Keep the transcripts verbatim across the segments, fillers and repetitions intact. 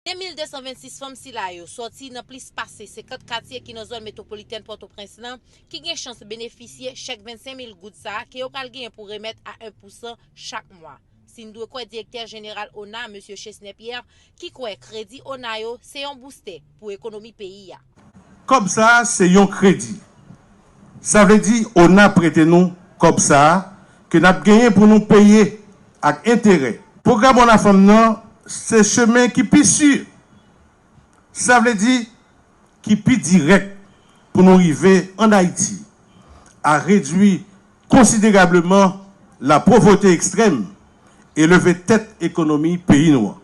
De mil de san vennsis fanm sila yo sòti nan plis pase senkant katye ki nan zòn metwopolitèn Pòtoprens lan ki gen chans benefisye chèk vennsenk mil goud sa a ke yo pral genyen pou remèt a en pousan chak mwa. Si n dwe kwè direktè jeneral ona, mesye Chesnais Pierre, ki kwè kredi ona yo se yon boustè pou ekonomi peyi a. Kòb sa a se yon kredi. Sa vle di ona prete nou kòb sa a ke n ap genyen pou nou peye ak enterè. Pwogram ona fanm nan se chemen ki pi si, sa vle di ki pi dirèk pou nou rive ann Ayiti a redwi konsiderableman la pauvreté extrême e leve tèt ekonomi peyi nou an.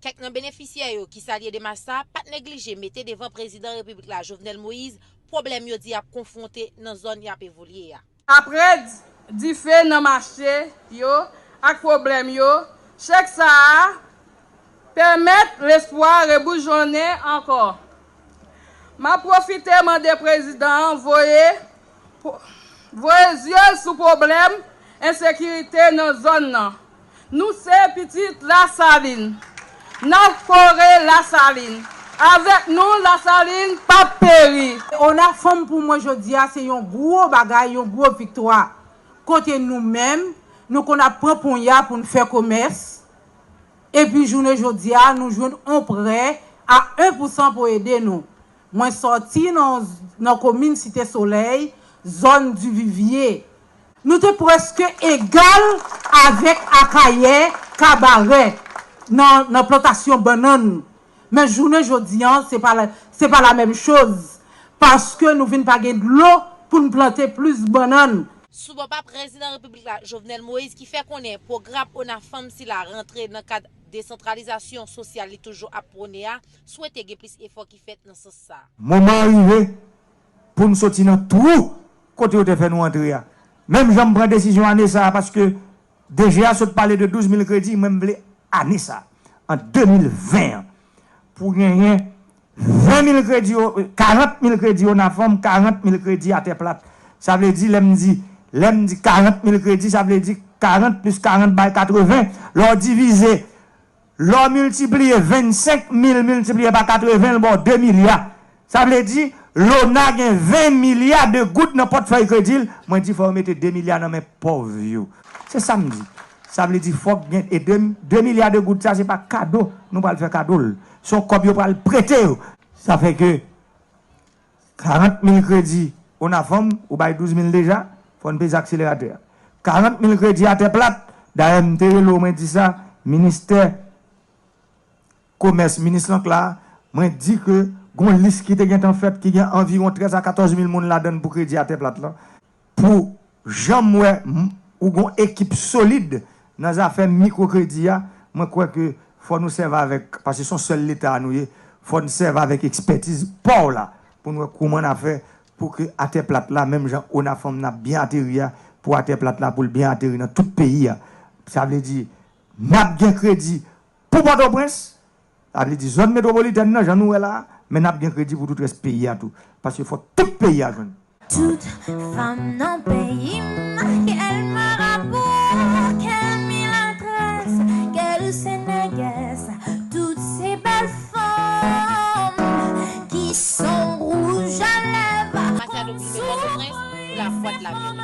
Kèk nan benefisyè yo ki salye demach sa a pa t neglije mete devan prezidan repiblik la Jovenel Moïse pwoblèm yo di y ap konfwonte nan zòn y ap evolye a. Apre dife nan mache yo ak pwoblèm yo, chèk sa a pèmèt lespwa reboujonnen ankò. M ap pwofite mande prezidan an voye voye zye l sou pwoblèm ensekirite nan zòn nan. Nou se pitit Lasalin. N ap kore Lasalin. Avèk nou, Lasalin p ap peri. Ona fanm pou mwen jodi a se yon gwo bagay, yon gwo viktwa. Kote nou menm, nou konn ap pran ponya pou n fè komès. Epi jounen jodi a, nou jwenn on prè a en pousan pou ede nou. Mwen sòti nan, nan komin Site Solèy, zòn Divivye. Nou te prèske egal avèk Akayè, Kabarè nan, nan plantasyon bannann. Men jounen jodi a, se pa la, se pa la menm choz. Paske nou vin pa gen dlo pou n plante plis bannann. Sou bò pa prezidan repiblik la, Jovenel Moïse, ki fè konnen pwogram ona fanm sila rantre nan kad desantralizasyon sosyal li toujou ap pwone a, swete gen plis efò ki fèt nan sans sa a. Moman an rive pou n soti nan twou kote yo te fè nou antre a. Menm jan m pran desizyon ane sa a, paske DG a sot pale de douz mil kredi, mwen m vle ane sa a, an de mil ven an, pou genyen ven mil kredi, karant mil kredi ona fanm, karant mil kredi atè plat. Sa vle di, lè m di, lè m di karant mil kredi, sa vle di karant plis karant bay katreven. Lè w divize, lè w miltipliye vennsenk mil miltipliye pa katreven, l ba w de milya. Sa vle di, lona gen ven milya de goud nan pòtfèy kredi l. Mwen di fò yo mete de milya nan men pòv yo. Se sa m di. Sa vle di fòk gen, e de, de milya de goud sa, se pa kado nou pral fè kado l. Se yon kòb yo pral prete yo. Sa fè ke karant mil kredi ona fanm, ou bay douz mil deja, fò n peze akseleratè a. Karant mil kredi atè plat, dayè m te rele w, mwen di sa, ministè komès, minis Lank la, mwen di ke gon lis ki te gentan fèt ki gen anviwon trèz a katòz mil moun ladan l pou kredi atè plat lan. Pou jan m wè ou gon ekip solid nan zafè mikwo kredi a, mwen kwè ke fò nou sèvi avèk, paske se yon sèl leta nou ye, fò n sèvi avèk ekspètiz pa w la pou n wè kouman n a fè pou ke atè plat la, menm jan ona fanm n ap byen ateri a, pou atè plat la pou l byen ateri nan tout peyi a. Sa vle di, n ap gen kredi pou Pòtoprens, sa vle di zòn metwopolitèn nan, jan nou wè la a, men n ap gen kredi pou tout rès peyi a tou. Paske fòk tout peyi a jwenn. Tout fanm nan peyi m, kè l marabou, kè l milatrès, kè l senègès, tout se bèl fanm ki san wouj a lèv. Masyado ki rive Pòtoprens pou lavwadlamerik.